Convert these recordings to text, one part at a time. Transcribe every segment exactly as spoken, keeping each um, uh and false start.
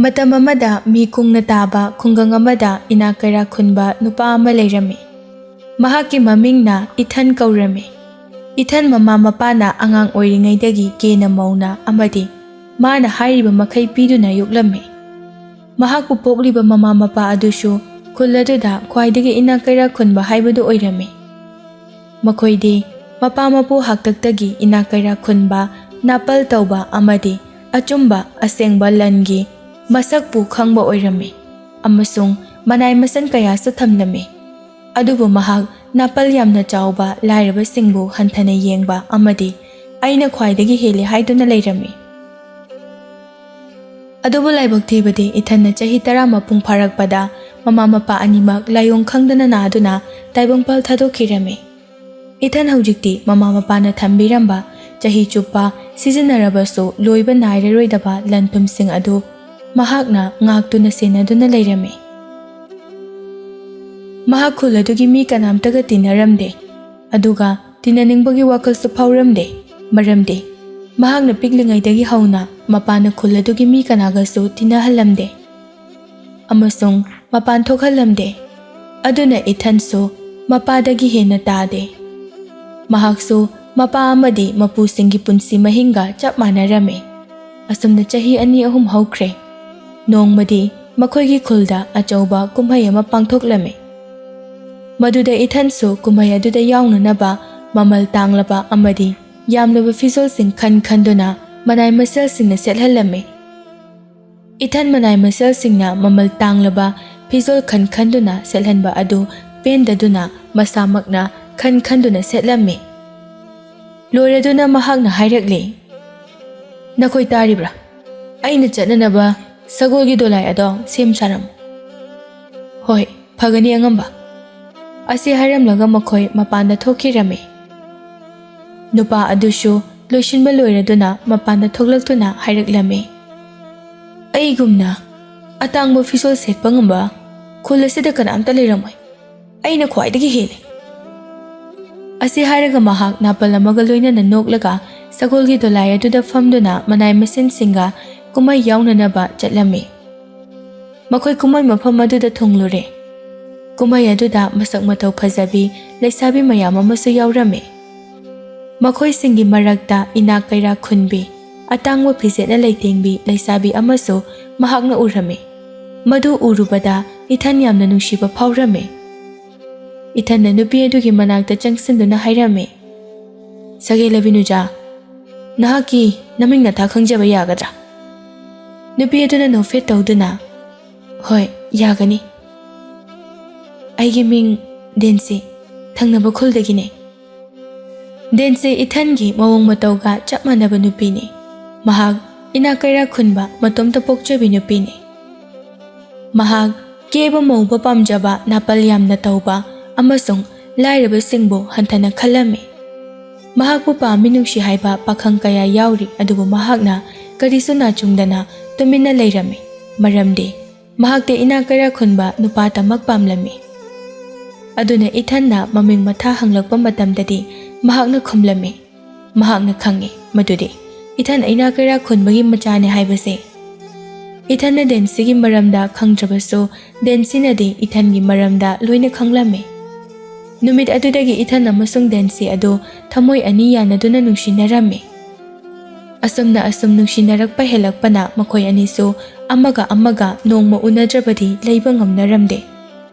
ꯃꯇꯝ ꯑꯃꯗ ꯃꯤ ꯀꯨꯡꯅ ꯇꯥꯕ ꯈꯨꯡꯒꯪ ꯑꯃꯗ ꯏꯅꯥꯛ ꯀꯩꯔꯥꯛ ꯈꯨꯟꯕ ꯅꯨꯄꯥ ꯑꯃ ꯂꯩꯔꯝꯃꯤ꯫ ꯃꯍꯥꯛꯀꯤ ꯃꯃꯤꯡꯅ ꯏꯊꯟ ꯀꯧꯔꯝꯃꯤ꯫ ꯏꯊꯟ ꯃꯃꯥ ꯃꯄꯥꯅ ꯑꯉꯥꯡ ꯑꯣꯏꯔꯤꯉꯩꯗꯒꯤ ꯀꯦꯅ ꯃꯧꯅ ꯑꯃꯗꯤ ꯃꯥꯅ ꯍꯥꯏꯔꯤꯕ ꯃꯈꯩ ꯄꯤꯗꯨꯅ ꯌꯣꯛꯂꯝꯃꯤ꯫ ꯃꯍꯥꯛꯄꯨ ꯄꯣꯛꯂꯤꯕ ꯃꯃꯥ ꯃꯄꯥ ꯑꯗꯨꯁꯨ ꯈꯨꯜ ꯑꯗꯨꯗ ꯈ꯭ꯋꯥꯏꯗꯒꯤ ꯏꯅꯥꯛ ꯀꯩꯔꯥꯛ ꯈꯨꯟꯕ ꯍꯥꯏꯕꯗꯨ ꯑꯣꯏꯔꯝꯃꯤ꯫ ꯃꯈꯣꯏꯗꯤ ꯃꯄꯥ ꯃꯄꯨ ꯍꯥꯛꯇꯛꯇꯒꯤ ꯏꯅꯥꯛ ꯀꯩꯔꯥꯛ ꯈꯨꯟꯕ, ꯅꯥꯄꯜ ꯇꯧꯕ ꯑꯃꯗꯤ ꯑꯆꯨꯝꯕ ꯑꯁꯦꯡꯕ ꯂꯟꯒꯤ ꯃꯁꯛꯄꯨ ꯈꯪꯕ ꯑꯣꯏꯔꯝꯃꯤ ꯑꯃꯁꯨꯡ ꯃꯅꯥꯏ ꯃꯁꯟ ꯀꯌꯥꯁꯨ ꯊꯝꯂꯝꯃꯤ꯫ ꯑꯗꯨꯕꯨ ꯃꯍꯥꯛ ꯅꯥꯄꯜ ꯌꯥꯝꯅ ꯆꯥꯎꯕ ꯂꯥꯏꯔꯕꯁꯤꯡꯕꯨ ꯍꯟꯊꯅ ꯌꯦꯡꯕ ꯑꯃꯗꯤ "ꯑꯩꯅ ꯈ꯭ꯋꯥꯏꯗꯒꯤ ꯍꯦꯜꯂꯤ" ꯍꯥꯏꯗꯨꯅ ꯂꯩꯔꯝꯃꯤ꯫ ꯑꯗꯨꯕꯨ ꯂꯥꯏꯕꯛ ꯊꯤꯕꯗꯤ ꯏꯊꯟꯅ ꯆꯍꯤ ꯇꯔꯥ ꯃꯄꯨꯡ ꯐꯥꯔꯛꯄꯗ ꯃꯃꯥ ꯃꯄꯥ ꯑꯅꯤꯃꯛ ꯂꯥꯏꯑꯣꯡ ꯈꯪꯗꯅ ꯅꯥꯗꯨꯅ ꯇꯥꯏꯕꯪꯄꯥꯜ ꯊꯥꯗꯣꯛꯈꯤꯔꯝꯃꯤ꯫ ꯏꯊꯟ ꯍꯧꯖꯤꯛꯇꯤ ꯃꯃꯥ ꯃꯄꯥꯅ ꯊꯝꯕꯤꯔꯝꯕ ꯆꯍꯤ ꯆꯨꯞꯄ ꯁꯤꯖꯤꯟꯅꯔꯕꯁꯨ ꯂꯣꯏꯕ ꯅꯥꯏꯔꯔꯣꯏꯗꯕ ꯂꯟ ꯊꯨꯝꯁꯤꯡ ꯑꯗꯨ ꯃꯍꯥꯛꯅ ꯉꯥꯛꯇꯨꯅ ꯁꯦꯟꯅꯗꯨꯅ ꯂꯩꯔꯝꯃꯤ꯫ ꯃꯍꯥꯛ ꯈꯨꯜ ꯑꯗꯨꯒꯤ ꯃꯤ ꯀꯅꯥꯝꯇꯒ ꯇꯤꯟꯅꯔꯝꯗꯦ, ꯑꯗꯨꯒ ꯇꯤꯟꯅꯅꯤꯡꯕꯒꯤ ꯋꯥꯈꯜꯁꯨ ꯐꯥꯎꯔꯝꯗꯦ꯫ ꯃꯔꯝꯗꯤ ꯃꯍꯥꯛꯅ ꯄꯤꯛꯂꯤꯉꯩꯗꯒꯤ ꯍꯧꯅ ꯃꯄꯥꯅ ꯈꯨꯜ ꯑꯗꯨꯒꯤ ꯃꯤ ꯀꯅꯥꯒꯁꯨ ꯇꯤꯟꯅꯍꯜꯂꯝꯗꯦ ꯑꯃꯁꯨꯡ ꯃꯄꯥꯟ ꯊꯣꯛꯍꯜꯂꯝꯗꯦ꯫ ꯑꯗꯨꯅ ꯏꯊꯟꯁꯨ ꯃꯄꯥꯗꯒꯤ ꯍꯦꯟꯅ ꯇꯥꯗꯦ꯫ ꯃꯍꯥꯛꯁꯨ ꯃꯄꯥ ꯑꯃꯗꯤ ꯃꯄꯨꯁꯤꯡꯒꯤ ꯄꯨꯟꯁꯤ ꯃꯍꯤꯡꯒ ꯆꯞ ꯃꯥꯟꯅꯔꯝꯃꯤ꯫ ꯑꯁꯨꯝꯅ ꯆꯍꯤ ꯑꯅꯤ ꯑꯍꯨꯝ ꯍꯧꯈ꯭ꯔꯦ꯫ ꯅꯣꯡꯃꯗꯤ ꯃꯈꯣꯏꯒꯤ ꯈꯨꯜꯗ ꯑꯆꯧꯕ ꯀꯨꯝꯍꯩ ꯑꯃ ꯄꯥꯡꯊꯣꯛꯂꯝꯃꯤ꯫ ꯃꯗꯨꯗ ꯏꯊꯟꯁꯨ ꯀꯨꯝꯍꯩ ꯑꯗꯨꯗ ꯌꯥꯎꯅꯅꯕ ꯃꯃꯜ ꯇꯥꯡꯂꯕ ꯑꯃꯗꯤ ꯌꯥꯝꯂꯕ ꯐꯤꯖꯣꯜꯁꯤꯡ ꯈꯟ ꯈꯟꯗꯨꯅ ꯃꯅꯥꯏ ꯃꯁꯤꯜꯁꯤꯡꯅ ꯁꯦꯠꯍꯜꯂꯝꯃꯤ꯫ ꯏꯊꯟ ꯃꯅꯥꯏ ꯃꯁꯤꯜꯁꯤꯡꯅ ꯃꯃꯜ ꯇꯥꯡꯂꯕ ꯐꯤꯖꯣꯜ ꯈꯟ ꯈꯟꯗꯨꯅ ꯁꯦꯠꯍꯟꯕ ꯑꯗꯨ ꯄꯦꯟꯗꯗꯨꯅ ꯃꯁꯥꯃꯛꯅ ꯈꯟ ꯈꯟꯗꯨꯅ ꯁꯦꯠꯂꯝꯃꯤ꯫ ꯂꯣꯏꯔꯗꯨꯅ ꯃꯍꯥꯛꯅ ꯍꯥꯏꯔꯛꯂꯤ, "ꯅꯈꯣꯏ ꯇꯥꯔꯤꯕ꯭ꯔꯥ? ꯑꯩꯅ ꯆꯠꯅꯅꯕ ꯁꯒꯣꯜꯒꯤ ꯗꯣꯂꯥꯏ ꯑꯗꯣ ꯁꯦꯝ ꯁꯥꯔꯝꯃꯨ꯫" "ꯍꯣꯏ, ꯐꯒꯅꯤ ꯑꯉꯝꯕ꯫" ꯑꯁꯤ ꯍꯥꯏꯔꯝꯂꯒ ꯃꯈꯣꯏ ꯃꯄꯥꯟꯗ ꯊꯣꯛꯈꯤꯔꯝꯃꯤ꯫ ꯅꯨꯄꯥ ꯑꯗꯨꯁꯨ ꯂꯣꯏꯁꯤꯟꯕ ꯂꯣꯏꯔꯗꯨꯅ ꯃꯄꯥꯟꯗ ꯊꯣꯛꯂꯛꯇꯨꯅ ꯍꯥꯏꯔꯛꯂꯝꯃꯤ, "ꯑꯩꯒꯨꯝꯅ ꯑꯇꯥꯡꯕ ꯐꯤꯖꯣꯜ ꯁꯦꯠꯄ ꯉꯝꯕ ꯈꯨꯜ ꯑꯁꯤꯗ ꯀꯅꯥꯝꯇ ꯂꯩꯔꯝꯃꯣꯏ꯫ ꯑꯩꯅ ꯈ꯭ꯋꯥꯏꯗꯒꯤ ꯍꯦꯜꯂꯤ꯫" ꯑꯁꯤ ꯍꯥꯏꯔꯒ ꯃꯍꯥꯛ ꯅꯥꯄꯜ ꯑꯃꯒ ꯂꯣꯏꯅꯅ ꯅꯣꯛꯂꯒ ꯁꯒꯣꯜꯒꯤ ꯗꯣꯂꯥꯏ ꯑꯗꯨꯗ ꯐꯝꯗꯨꯅ ꯃꯅꯥꯏ ꯃꯁꯤꯟꯁꯤꯡꯒ ꯀꯨꯝꯍꯩ ꯌꯥꯎꯅꯅꯕ ꯆꯠꯂꯝꯃꯤ꯫ ꯃꯈꯣꯏ ꯀꯨꯝꯍꯩ ꯃꯐꯝ ꯑꯗꯨꯗ ꯊꯨꯡꯂꯨꯔꯦ꯫ ꯀꯨꯝꯍꯩ ꯑꯗꯨꯗ ꯃꯁꯛ ꯃꯇꯧ ꯐꯖꯕꯤ ꯂꯩꯁꯥꯕꯤ ꯃꯌꯥꯝ ꯑꯃꯁꯨ ꯌꯥꯎꯔꯝꯃꯤ꯫ ꯃꯈꯣꯏꯁꯤꯡꯒꯤ ꯃꯔꯛꯇ ꯏꯅꯥꯛ ꯀꯩꯔꯥꯛ ꯈꯨꯟꯕꯤ, ꯑꯇꯥꯡꯕ ꯐꯤꯖꯦꯠꯅ ꯂꯩꯇꯦꯡꯕꯤ ꯂꯩꯁꯥꯕꯤ ꯑꯃꯁꯨ ꯃꯍꯥꯛꯅ ꯎꯔꯝꯃꯤ꯫ ꯃꯗꯨ ꯎꯔꯨꯕꯗ ꯏꯊꯟ ꯌꯥꯝꯅ ꯅꯨꯡꯁꯤꯕ ꯐꯥꯎꯔꯝꯃꯤ꯫ ꯏꯊꯟꯅ ꯅꯨꯄꯤ ꯑꯗꯨꯒꯤ ꯃꯅꯥꯛꯇ ꯆꯪꯁꯤꯟꯗꯨꯅ ꯍꯥꯏꯔꯝꯃꯤ, "ꯁꯒꯦꯂꯕꯤ ꯅꯨꯖꯥ, ꯅꯍꯥꯛꯀꯤ ꯅꯃꯤꯡ ꯅꯊꯥ ꯈꯪꯖꯕ ꯌꯥꯒꯗ꯭ꯔꯥ?" ꯅꯨꯄꯤ ꯑꯗꯨꯅ ꯅꯣꯛꯐꯦꯠ ꯇꯧꯗꯨꯅ, "ꯍꯣꯏ, ꯌꯥꯒꯅꯤ꯫ ꯑꯩꯒꯤ ꯃꯤꯡ ꯗꯦꯟꯁꯤ, ꯊꯪꯅꯕ ꯈꯨꯜꯗꯒꯤꯅꯦ꯫" ꯗꯦꯟꯁꯤ ꯏꯊꯟꯒꯤ ꯃꯑꯣꯡ ꯃꯇꯧꯒ ꯆꯞ ꯃꯥꯟꯅꯕ ꯅꯨꯄꯤꯅꯤ꯫ ꯃꯍꯥꯛ ꯏꯅꯥꯛ ꯀꯩꯔꯥꯛ ꯈꯨꯟꯕ ꯃꯇꯣꯝꯇ ꯄꯣꯛꯆꯕꯤ ꯅꯨꯄꯤꯅꯤ꯫ ꯃꯍꯥꯛ ꯀꯦꯕ ꯃꯧꯕ ꯄꯥꯝꯖꯕ, ꯅꯥꯄꯜ ꯌꯥꯝꯅ ꯇꯧꯕ ꯑꯃꯁꯨꯡ ꯂꯥꯏꯔꯕꯁꯤꯡꯕꯨ ꯍꯟꯊꯅ ꯈꯜꯂꯝꯃꯤ꯫ ꯃꯍꯥꯛꯄꯨ ꯄꯥꯝꯃꯤ ꯅꯨꯡꯁꯤ ꯍꯥꯏꯕ ꯄꯥꯈꯪ ꯀꯌꯥ ꯌꯥꯎꯔꯤ, ꯑꯗꯨꯕꯨ ꯃꯍꯥꯛꯅ ꯀꯔꯤꯁꯨ ꯅꯥꯆꯨꯡꯗꯅ ꯇꯨꯃꯤꯟꯅ ꯂꯩꯔꯝꯃꯤ, ꯃꯔꯝꯗꯤ ꯃꯍꯥꯛꯇꯤ ꯏꯅꯥꯛ ꯀꯩꯔꯥꯛ ꯈꯨꯟꯕ ꯅꯨꯄꯥꯇꯃꯛ ꯄꯥꯝꯂꯝꯃꯤ꯫ ꯑꯗꯨꯅ ꯏꯊꯟꯅ ꯃꯃꯤꯡ ꯃꯊꯥ ꯍꯪꯂꯛꯄ ꯃꯇꯝꯗꯗꯤ ꯃꯍꯥꯛꯅ ꯈꯨꯝꯂꯝꯃꯤ꯫ ꯃꯍꯥꯛꯅ ꯈꯪꯏ ꯃꯗꯨꯗꯤ ꯏꯊꯟ ꯏꯅꯥꯛ ꯀꯩꯔꯥꯛ ꯈꯨꯟꯕꯒꯤ ꯃꯆꯥꯅꯤ ꯍꯥꯏꯕꯁꯦ꯫ ꯏꯊꯟꯅ ꯗꯦꯟꯁꯤꯒꯤ ꯃꯔꯝꯗ ꯈꯪꯗ꯭ꯔꯕꯁꯨ, ꯗꯦꯟꯁꯤꯅꯗꯤ ꯏꯊꯟꯒꯤ ꯃꯔꯝꯗ ꯂꯣꯏꯅ ꯈꯪꯂꯝꯃꯤ꯫ ꯅꯨꯃꯤꯠ ꯑꯗꯨꯗꯒꯤ ꯏꯊꯟ ꯑꯃꯁꯨꯡ ꯗꯦꯟꯁꯤ ꯑꯗꯨ ꯊꯃꯣꯏ ꯑꯅꯤ ꯌꯥꯅꯗꯨꯅ ꯅꯨꯡꯁꯤꯅꯔꯝꯃꯤ꯫ ꯑꯁꯨꯝꯅ ꯑꯁꯨꯝ ꯅꯨꯡꯁꯤꯅꯔꯛꯄ ꯍꯦꯜꯂꯛꯄꯅ ꯃꯈꯣꯏ ꯑꯅꯤꯁꯨ ꯑꯃꯒ ꯑꯃꯒ ꯅꯣꯡꯃ ꯎꯅꯗ꯭ꯔꯕꯗꯤ ꯂꯩꯕ ꯉꯝꯅꯔꯝꯗꯦ꯫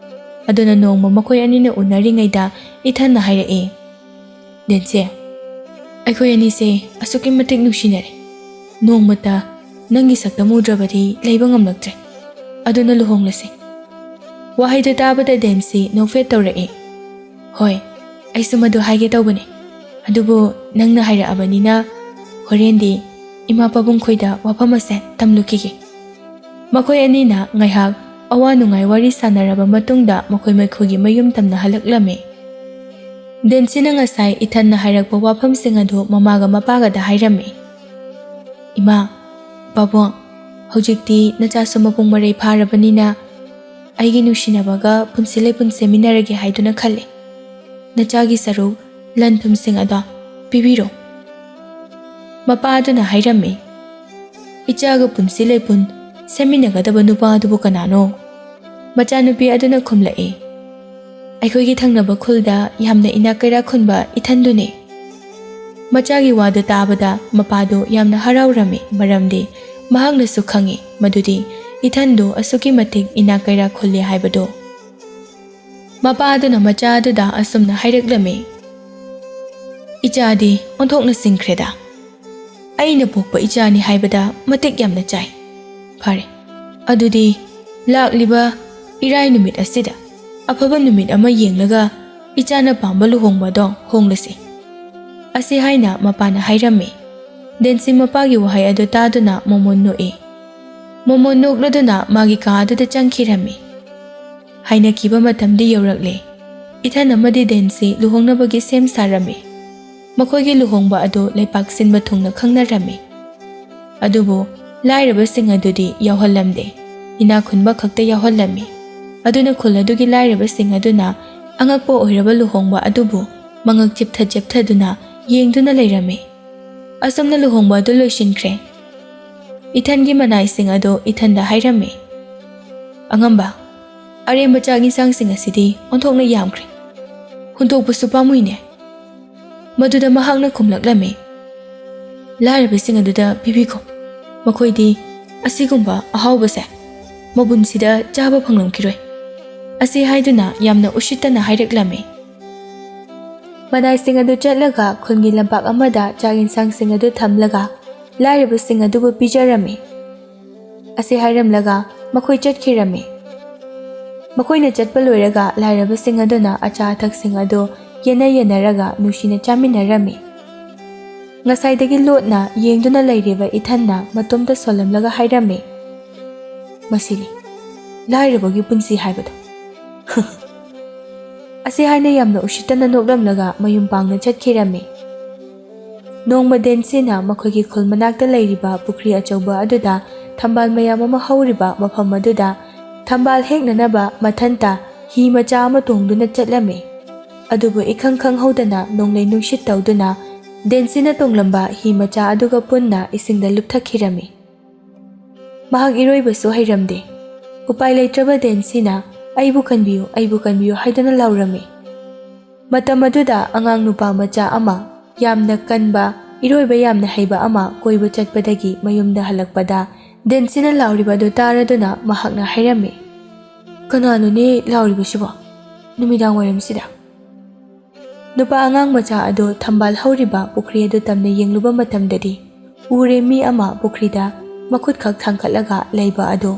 ꯑꯗꯨꯅ ꯅꯣꯡꯃ ꯃꯈꯣꯏ ꯑꯅꯤꯅ ꯎꯅꯔꯤꯉꯩꯗ ꯏꯊꯟꯅ ꯍꯥꯏꯔꯛꯏ, "ꯗꯦꯟꯁꯤ, ꯑꯩꯈꯣꯏ ꯑꯅꯤꯁꯦ ꯑꯁꯨꯛꯀꯤ ꯃꯇꯤꯛ ꯅꯨꯡꯁꯤꯅꯔꯦ꯫ ꯅꯣꯡꯃꯇ ꯅꯪꯒꯤ ꯁꯛꯇꯝ ꯎꯗ꯭ꯔꯕꯗꯤ ꯂꯩꯕ ꯉꯝꯂꯛꯇ꯭ꯔꯦ꯫ ꯑꯗꯨꯅ ꯂꯨꯍꯣꯡꯂꯁꯦ꯫" ꯋꯥꯍꯩꯗꯨ ꯇꯥꯕꯗ ꯗꯦꯟꯁꯤ ꯅꯣꯛꯐꯦꯠ ꯇꯧꯔꯛꯏ꯫ "ꯍꯣꯏ, ꯑꯩꯁꯨ ꯃꯗꯨ ꯍꯥꯏꯒꯦ ꯇꯧꯕꯅꯦ꯫ ꯑꯗꯨꯕꯨ ꯅꯪꯅ ꯍꯥꯏꯔꯛꯑꯕꯅꯤꯅ ꯍꯣꯔꯦꯟꯗꯤ ꯏꯃꯥ ꯄꯥꯕꯨꯡ ꯈꯣꯏꯗ ꯋꯥꯐꯝ ꯑꯁꯦ ꯇꯝꯂꯨꯈꯤꯒꯦ꯫" ꯃꯈꯣꯏ ꯑꯅꯤꯅ ꯉꯥꯏꯍꯥꯛ ꯑꯋꯥ ꯅꯨꯡꯉꯥꯏ ꯋꯥꯔꯤ ꯁꯥꯟꯅꯔꯕ ꯃꯇꯨꯡꯗ ꯃꯈꯣꯏ ꯃꯈꯣꯏꯒꯤ ꯃꯌꯨꯝ ꯇꯝꯅ ꯍꯜꯂꯛꯂꯝꯃꯤ꯫ ꯗꯦꯟꯁꯤꯅ ꯉꯁꯥꯏ ꯏꯊꯟꯅ ꯍꯥꯏꯔꯛꯄ ꯋꯥꯐꯝꯁꯤꯡ ꯑꯗꯨ ꯃꯃꯥꯒ ꯃꯄꯥꯒꯗ ꯍꯥꯏꯔꯝꯃꯤ꯫ "ꯏꯃꯥ, ꯄꯥꯕꯨꯡ, ꯍꯧꯖꯤꯛꯇꯤ ꯅꯆꯥꯁꯨ ꯃꯄꯨꯡ ꯃꯔꯩ ꯐꯥꯔꯕꯅꯤꯅ ꯑꯩꯒꯤ ꯅꯨꯡꯁꯤꯅꯕꯒ ꯄꯨꯟꯁꯤ ꯂꯩꯄꯨꯟ ꯁꯦꯝꯃꯤꯟꯅꯔꯒꯦ ꯍꯥꯏꯗꯨꯅ ꯈꯜꯂꯤ꯫ ꯅꯆꯥꯒꯤ ꯁꯔꯨꯛ ꯂꯟ ꯊꯨꯝꯁꯤꯡ ꯑꯗꯣ ꯄꯤꯕꯤꯔꯣ꯫" ꯃꯄꯥ ꯑꯗꯨꯅ ꯍꯥꯏꯔꯝꯃꯤ, "ꯏꯆꯥꯒ ꯄꯨꯟꯁꯤ ꯂꯩꯄꯨꯟ ꯁꯦꯝꯃꯤꯟꯅꯒꯗꯕ ꯅꯨꯄꯥ ꯑꯗꯨꯕꯨ ꯀꯅꯥꯅꯣ? ꯃꯆꯥꯅꯨꯄꯤ ꯑꯗꯨꯅ ꯈꯨꯝꯂꯛꯏ, "ꯑꯩꯈꯣꯏꯒꯤ ꯊꯪꯅꯕ ꯈꯨꯜꯗ ꯌꯥꯝꯅ ꯏꯅꯥꯛ ꯀꯩꯔꯥꯛ ꯈꯨꯟꯕ ꯏꯊꯟꯗꯨꯅꯤ꯫" ꯃꯆꯥꯒꯤ ꯋꯥꯗꯨ ꯇꯥꯕꯗ ꯃꯄꯥꯗꯨ ꯌꯥꯝꯅ ꯍꯔꯥꯎꯔꯝꯃꯤ, ꯃꯔꯝꯗꯤ ꯃꯍꯥꯛꯅꯁꯨ ꯈꯪꯏ ꯃꯗꯨꯗꯤ ꯏꯊꯟꯗꯨ ꯑꯁꯨꯛꯀꯤ ꯃꯇꯤꯛ ꯏꯅꯥꯛ ꯀꯩꯔꯥꯛ ꯈꯨꯜꯂꯤ ꯍꯥꯏꯕꯗꯨ꯫ ꯃꯄꯥ ꯑꯗꯨꯅ ꯃꯆꯥ ꯑꯗꯨꯗ ꯑꯁꯨꯝꯅ ꯍꯥꯏꯔꯛꯂꯝꯃꯤ, "ꯏꯆꯥꯗꯤ ꯑꯣꯟꯊꯣꯛꯅ ꯁꯤꯡꯈ꯭ꯔꯦꯗ꯫ ꯑꯩꯅ ꯄꯣꯛꯄ ꯏꯆꯥꯅꯤ ꯍꯥꯏꯕꯗ ꯃꯇꯤꯛ ꯌꯥꯝꯅ ꯆꯥꯏ꯫ ꯐꯔꯦ, ꯑꯗꯨꯗꯤ ꯂꯥꯛꯂꯤꯕ ꯏꯔꯥꯏ ꯅꯨꯃꯤꯠ ꯑꯁꯤꯗ ꯑꯐꯕ ꯅꯨꯃꯤꯠ ꯑꯃ ꯌꯦꯡꯂꯒ ꯏꯆꯥꯅ ꯄꯥꯝꯕ ꯂꯨꯍꯣꯡꯕꯗꯣ ꯍꯣꯡꯂꯁꯤ꯫" ꯑꯁꯤ ꯍꯥꯏꯅ ꯃꯄꯥꯅ ꯍꯥꯏꯔꯝꯃꯤ꯫ ꯗꯦꯟꯁꯤ ꯃꯄꯥꯒꯤ ꯋꯥꯍꯩ ꯑꯗꯨ ꯇꯥꯗꯨꯅ ꯃꯣꯃꯣꯟ ꯅꯣꯛꯏ꯫ ꯃꯣꯃꯣꯟ ꯅꯣꯛꯂꯗꯨꯅ ꯃꯥꯒꯤ ꯀꯥ ꯑꯗꯨꯗ ꯆꯪꯈꯤꯔꯝꯃꯤ꯫ ꯍꯥꯏꯅꯈꯤꯕ ꯃꯇꯝꯗꯤ ꯌꯧꯔꯛꯂꯦ꯫ ꯏꯊꯟ ꯑꯃꯗꯤ ꯗꯦꯟꯁꯤ ꯂꯨꯍꯣꯡꯅꯕꯒꯤ ꯁꯦꯝ ꯁꯥꯔꯝꯃꯤ꯫ ꯃꯈꯣꯏꯒꯤ ꯂꯨꯍꯣꯡꯕ ꯑꯗꯨ ꯂꯩꯄꯥꯛ ꯁꯤꯟꯕ ꯊꯨꯡꯅ ꯈꯪꯅꯔꯝꯃꯤ꯫ ꯑꯗꯨꯕꯨ ꯂꯥꯏꯔꯕꯁꯤꯡ ꯑꯗꯨꯗꯤ ꯌꯥꯎꯍꯜꯂꯝꯗꯦ꯫ ꯏꯅꯥꯛ ꯈꯨꯟꯕ ꯈꯛꯇ ꯌꯥꯎꯍꯜꯂꯝꯃꯤ꯫ ꯑꯗꯨꯅ ꯈꯨꯜ ꯑꯗꯨꯒꯤ ꯂꯥꯏꯔꯕꯁꯤꯡ ꯑꯗꯨꯅ ꯑꯉꯛꯄ ꯑꯣꯏꯔꯕ ꯂꯨꯍꯣꯡꯕ ꯑꯗꯨꯕꯨ ꯃꯉꯛ ꯆꯤꯞꯊ ꯆꯤꯞꯊꯗꯨꯅ ꯌꯦꯡꯗꯨꯅ ꯂꯩꯔꯝꯃꯤ꯫ ꯑꯁꯨꯝꯅ ꯂꯨꯍꯣꯡꯕ ꯑꯗꯨ ꯂꯣꯏꯁꯤꯟꯈ꯭ꯔꯦ꯫ ꯏꯊꯟꯒꯤ ꯃꯅꯥꯏꯁꯤꯡ ꯑꯗꯨ ꯏꯊꯟꯗ ꯍꯥꯏꯔꯝꯃꯤ, "ꯑꯉꯝꯕ, ꯑꯔꯦꯝꯕ ꯆꯥꯛ ꯏꯟꯁꯥꯡꯁꯤꯡ ꯑꯁꯤꯗꯤ ꯑꯣꯟꯊꯣꯛꯅ ꯌꯥꯝꯈ꯭ꯔꯦ꯫ ꯍꯨꯟꯗꯣꯛꯄꯁꯨ ꯄꯥꯝꯃꯨꯏꯅꯦ꯫" ꯃꯗꯨꯗ ꯃꯍꯥꯛꯅ ꯈꯨꯝꯂꯛꯂꯝꯃꯤ, "ꯂꯥꯏꯔꯕꯁꯤꯡ ꯑꯗꯨꯗ ꯄꯤꯕꯤꯈꯣ꯫ ꯃꯈꯣꯏꯗꯤ ꯑꯁꯤꯒꯨꯝꯕ ꯑꯍꯥꯎꯕꯁꯦ ꯃꯕꯨꯟꯁꯤꯗ ꯆꯥꯕ ꯐꯪꯂꯝꯈꯤꯔꯣꯏ꯫" ꯑꯁꯤ ꯍꯥꯏꯗꯨꯅ ꯌꯥꯝꯅ ꯎꯁꯤꯠꯇꯅ ꯍꯥꯏꯔꯛꯂꯝꯃꯤ꯫ ꯃꯅꯥꯏꯁꯤꯡ ꯑꯗꯨ ꯆꯠꯂꯒ ꯈꯨꯜꯒꯤ ꯂꯝꯄꯥꯛ ꯑꯃꯗ ꯆꯥꯛ ꯏꯟꯁꯥꯡꯁꯤꯡ ꯑꯗꯨ ꯊꯝꯂꯒ ꯂꯥꯏꯔꯕꯁꯤꯡ ꯑꯗꯨꯕꯨ ꯄꯤꯖꯔꯝꯃꯤ꯫ ꯑꯁꯤ ꯍꯥꯏꯔꯝꯂꯒ ꯃꯈꯣꯏ ꯆꯠꯈꯤꯔꯝꯃꯤ꯫ ꯃꯈꯣꯏꯅ ꯆꯠꯄ ꯂꯣꯏꯔꯒ ꯂꯥꯏꯔꯕꯁꯤꯡ ꯑꯗꯨꯅ ꯑꯆꯥ ꯑꯊꯛꯁꯤꯡ ꯑꯗꯨ ꯌꯦꯟꯅ ꯌꯦꯟꯅꯔꯒ ꯅꯨꯡꯁꯤꯅ ꯆꯥꯃꯤꯟꯅꯔꯝꯃꯤ꯫ ꯉꯁꯥꯏꯗꯒꯤ ꯂꯣꯠꯅ ꯌꯦꯡꯗꯨꯅ ꯂꯩꯔꯤꯕ ꯏꯊꯟꯅ ꯃꯇꯣꯝꯇ ꯁꯣꯜꯂꯝꯂꯒ ꯍꯥꯏꯔꯝꯃꯤ, "ꯃꯁꯤꯅꯤ ꯂꯥꯏꯔꯕꯒꯤ ꯄꯨꯟꯁꯤ ꯍꯥꯏꯕꯗꯣ꯫" ꯑꯁꯤ ꯍꯥꯏꯅ ꯌꯥꯝꯅ ꯎꯁꯤꯠꯇꯅ ꯅꯣꯛꯂꯝꯂꯒ ꯃꯌꯨꯝ ꯄꯥꯡꯅ ꯆꯠꯈꯤꯔꯝꯃꯤ꯫ ꯅꯣꯡꯃ ꯗꯦꯟꯁꯤꯅ ꯃꯈꯣꯏꯒꯤ ꯈꯨꯜ ꯃꯅꯥꯛꯇ ꯂꯩꯔꯤꯕ ꯄꯨꯈ꯭ꯔꯤ ꯑꯆꯧꯕ ꯑꯗꯨꯗ ꯊꯝꯕꯥꯜ ꯃꯌꯥꯝ ꯑꯃ ꯍꯧꯔꯤꯕ ꯃꯐꯝ ꯑꯗꯨꯗ ꯊꯝꯕꯥꯜ ꯍꯦꯛꯅꯅꯕ ꯃꯊꯟꯇ ꯍꯤ ꯃꯆꯥ ꯑꯃ ꯇꯣꯡꯗꯨꯅ ꯆꯠꯂꯝꯃꯤ꯫ ꯑꯗꯨꯕꯨ ꯏꯈꯪ ꯈꯪꯍꯧꯗꯅ ꯅꯣꯡꯂꯩ ꯅꯨꯡꯁꯤꯠ ꯇꯧꯗꯨꯅ ꯗꯦꯟꯁꯤꯅ ꯇꯣꯡꯂꯝꯕ ꯍꯤ ꯃꯆꯥ ꯑꯗꯨꯒ ꯄꯨꯟꯅ ꯏꯁꯤꯡꯗ ꯂꯨꯞꯊꯈꯤꯔꯝꯃꯤ꯫ ꯃꯍꯥꯛ ꯏꯔꯣꯏꯕꯁꯨ ꯍꯩꯔꯝꯗꯦ꯫ ꯎꯄꯥꯏ ꯂꯩꯇ꯭ꯔꯕ ꯗꯦꯟꯁꯤꯅ "ꯑꯩꯕꯨ ꯀꯟꯕꯤꯌꯨ, ꯑꯩꯕꯨ ꯀꯟꯕꯤꯌꯨ" ꯍꯥꯏꯗꯨꯅ ꯂꯥꯎꯔꯝꯃꯤ꯫ ꯃꯇꯝ ꯑꯗꯨꯗ ꯑꯉꯥꯡ ꯅꯨꯄꯥ ꯃꯆꯥ ꯑꯃ, ꯌꯥꯝꯅ ꯀꯟꯕ, ꯏꯔꯣꯏꯕ ꯌꯥꯝꯅ ꯍꯩꯕ ꯑꯃ ꯀꯣꯏꯕ ꯆꯠꯄꯗꯒꯤ ꯃꯌꯨꯝꯗ ꯍꯜꯂꯛꯄꯗ ꯗꯦꯟꯁꯤꯅ ꯂꯥꯎꯔꯤꯕ ꯑꯗꯨ ꯇꯥꯔꯗꯨꯅ ꯃꯍꯥꯛꯅ ꯍꯥꯏꯔꯝꯃꯤ, "ꯀꯅꯥꯅꯣꯅꯦ ꯂꯥꯎꯔꯤꯕꯁꯤꯕꯣ ꯅꯨꯃꯤꯗꯥꯡ ꯋꯥꯏꯔꯝꯁꯤꯗ?" ꯅꯨꯄꯥ ꯑꯉꯥꯡ ꯃꯆꯥ ꯑꯗꯨ ꯊꯝꯕꯥꯜ ꯍꯧꯔꯤꯕ ꯄꯨꯈ꯭ꯔꯤ ꯑꯗꯨ ꯇꯝꯅ ꯌꯦꯡꯂꯨꯕ ꯃꯇꯝꯗꯗꯤ ꯎꯔꯦ, ꯃꯤ ꯑꯃ ꯄꯨꯈ꯭ꯔꯤꯗ ꯃꯈꯨꯠꯈꯛ ꯊꯥꯡꯒꯠꯂꯒ ꯂꯩꯕ ꯑꯗꯨ꯫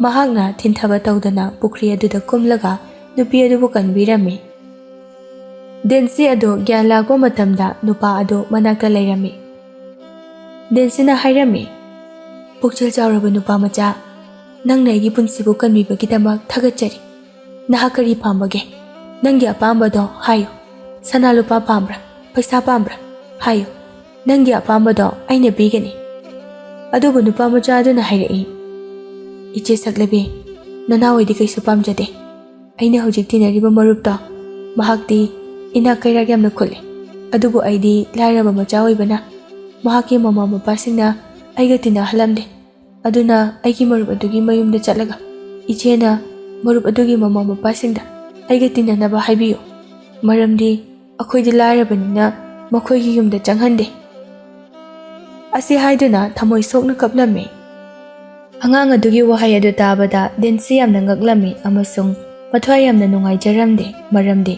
ꯃꯍꯥꯛꯅ ꯊꯤꯟꯊꯕ ꯇꯧꯗꯅ ꯄꯨꯈ꯭ꯔꯤ ꯑꯗꯨꯗ ꯀꯨꯝꯂꯒ ꯅꯨꯄꯤ ꯑꯗꯨꯕꯨ ꯀꯟꯕꯤꯔꯝꯃꯤ꯫ ꯗꯦꯟꯁꯤ ꯑꯗꯨ ꯒ꯭ꯌꯥꯟ ꯂꯥꯛꯄ ꯃꯇꯝꯗ ꯅꯨꯄꯥ ꯑꯗꯨ ꯃꯅꯥꯛꯇ ꯂꯩꯔꯝꯃꯤ꯫ ꯗꯦꯟꯁꯤꯅ ꯍꯥꯏꯔꯝꯃꯤ, "ꯄꯨꯛꯆꯦꯜ ꯆꯥꯎꯔꯕ ꯅꯨꯄꯥ ꯃꯆꯥ, ꯅꯪꯅ ꯑꯩꯒꯤ ꯄꯨꯟꯁꯤꯕꯨ ꯀꯟꯕꯤꯕꯒꯤꯗꯃꯛ ꯊꯥꯒꯠꯆꯔꯤ꯫ ꯅꯍꯥꯛ ꯀꯔꯤ ꯄꯥꯝꯕꯒꯦ? ꯅꯪꯒꯤ ꯑꯄꯥꯝꯕꯗꯣ ꯍꯥꯏꯌꯨ꯫ ꯁꯅꯥ ꯂꯨꯄꯥ ꯄꯥꯝꯕ꯭ꯔꯥ? ꯄꯩꯁꯥ ꯄꯥꯝꯕ꯭ꯔꯥ? ꯍꯥꯏꯌꯨ꯫ ꯅꯪꯒꯤ ꯑꯄꯥꯝꯕꯗꯣ ꯑꯩꯅ ꯄꯤꯒꯅꯤ꯫" ꯑꯗꯨꯕꯨ ꯅꯨꯄꯥ ꯃꯆꯥ ꯑꯗꯨꯅ ꯍꯥꯏꯔꯛꯏ, "ꯏꯆꯦ ꯁꯛꯂꯕꯤ, ꯅꯅꯥꯎ ꯑꯩꯗꯤ ꯀꯩꯁꯨ ꯄꯥꯝꯖꯗꯦ꯫ ꯑꯩꯅ ꯍꯧꯖꯤꯛ ꯇꯤꯟꯅꯔꯤꯕ ꯃꯔꯨꯞꯇꯣ, ꯃꯍꯥꯛꯇꯤ ꯏꯅꯥꯛ ꯀꯩꯔꯥꯛ ꯌꯥꯝꯅ ꯈꯨꯜꯂꯤ꯫ ꯑꯗꯨꯕꯨ ꯑꯩꯗꯤ ꯂꯥꯏꯔꯕ ꯃꯆꯥ ꯑꯣꯏꯕꯅ ꯃꯍꯥꯛꯀꯤ ꯃꯃꯥ ꯃꯄꯥꯁꯤꯡꯅ ꯑꯩꯒ ꯇꯤꯟꯅꯍꯜꯂꯝꯗꯦ꯫ ꯑꯗꯨꯅ ꯑꯩꯒꯤ ꯃꯔꯨꯞ ꯑꯗꯨꯒꯤ ꯃꯌꯨꯝꯗ ꯆꯠꯂꯒ ꯏꯆꯦꯅ ꯃꯔꯨꯞ ꯑꯗꯨꯒꯤ ꯃꯃꯥ ꯃꯄꯥꯁꯤꯡꯗ ꯑꯩꯒ ꯇꯤꯟꯅꯅꯕ ꯍꯥꯏꯕꯤꯌꯨ꯫ ꯃꯔꯝꯗꯤ ꯑꯩꯈꯣꯏꯗꯤ ꯂꯥꯏꯔꯕꯅꯤꯅ ꯃꯈꯣꯏꯒꯤ ꯌꯨꯝꯗ ꯆꯪꯍꯟꯗꯦ꯫" ꯑꯁꯤ ꯍꯥꯏꯗꯨꯅ ꯊꯃꯣꯏ ꯁꯣꯛꯅ ꯀꯞꯂꯝꯃꯤ꯫ ꯑꯉꯥꯡ ꯑꯗꯨꯒꯤ ꯋꯥꯍꯩ ꯑꯗꯨ ꯇꯥꯕꯗ ꯗꯦꯟꯁꯤ ꯌꯥꯝꯅ ꯉꯛꯂꯝꯃꯤ ꯑꯃꯁꯨꯡ ꯃꯊ꯭ꯋꯥꯏ ꯌꯥꯝꯅ ꯅꯨꯡꯉꯥꯏꯖꯔꯝꯗꯦ, ꯃꯔꯝꯗꯤ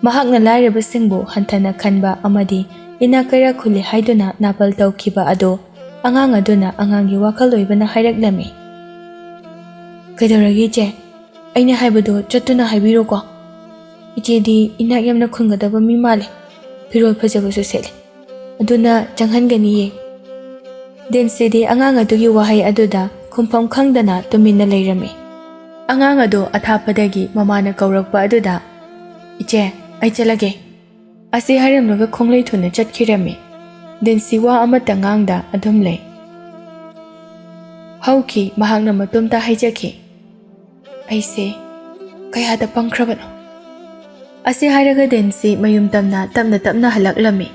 ꯃꯍꯥꯛꯅ ꯂꯥꯏꯔꯕꯁꯤꯡꯕꯨ ꯍꯟꯊꯅ ꯈꯟꯕ ꯑꯃꯗꯤ ꯏꯅꯥꯛ ꯀꯩꯔꯥꯛ ꯈꯨꯜꯂꯤ ꯍꯥꯏꯗꯨꯅ ꯅꯥꯄꯜ ꯇꯧꯈꯤꯕ ꯑꯗꯨ ꯑꯉꯥꯡ ꯑꯗꯨꯅ ꯑꯉꯥꯡꯒꯤ ꯋꯥꯈꯜ ꯑꯣꯏꯕꯅ ꯍꯥꯏꯔꯛꯂꯝꯃꯤ꯫ "ꯀꯩꯗꯧꯔꯒꯦ ꯏꯆꯦ? ꯑꯩꯅ ꯍꯥꯏꯕꯗꯣ ꯆꯠꯇꯨꯅ ꯍꯥꯏꯕꯤꯔꯣꯀꯣ꯫ ꯏꯆꯦꯗꯤ ꯏꯅꯥꯛ ꯌꯥꯝꯅ ꯈꯨꯟꯒꯗꯕ ꯃꯤ ꯃꯥꯜꯂꯦ꯫ ꯐꯤꯔꯣꯜ ꯐꯖꯕꯁꯨ ꯁꯦꯠꯂꯦ꯫ ꯑꯗꯨꯅ ꯆꯪꯍꯟꯒꯅꯤꯌꯦ꯫" ꯗꯦꯟꯁꯤꯗꯤ ꯑꯉꯥꯡ ꯑꯗꯨꯒꯤ ꯋꯥꯍꯩ ꯑꯗꯨꯗ ꯈꯨꯝꯐꯝ ꯈꯪꯗꯅ ꯇꯨꯃꯤꯟꯅ ꯂꯩꯔꯝꯃꯤ꯫ ꯑꯉꯥꯡ ꯑꯗꯨ ꯑꯊꯥꯞꯄꯗꯒꯤ ꯃꯃꯥꯅ ꯀꯧꯔꯛꯄ ꯑꯗꯨꯗ, "ꯏꯆꯦ, ꯑꯩ ꯆꯠꯂꯒꯦ꯫" ꯑꯁꯤ ꯍꯥꯏꯔꯝꯂꯒ ꯈꯣꯡꯂꯩ ꯊꯨꯅ ꯆꯠꯈꯤꯔꯝꯃꯤ꯫ ꯗꯦꯟꯁꯤ ꯋꯥ ꯑꯃꯠꯇ ꯉꯥꯡꯗ ꯑꯗꯨꯝ ꯂꯩ꯫ ꯍꯧꯈꯤ, ꯃꯍꯥꯛꯅ ꯃꯇꯣꯝꯇ ꯍꯥꯏꯖꯈꯤ, "ꯑꯩꯁꯦ ꯀꯌꯥꯗ ꯄꯪꯈ꯭ꯔꯕꯅꯣ?" ꯑꯁꯤ ꯍꯥꯏꯔꯒ ꯗꯦꯟꯁꯤ ꯃꯌꯨꯝ ꯇꯝꯅ ꯇꯞꯅ ꯇꯞꯅ ꯍꯜꯂꯛꯂꯝꯃꯤ꯫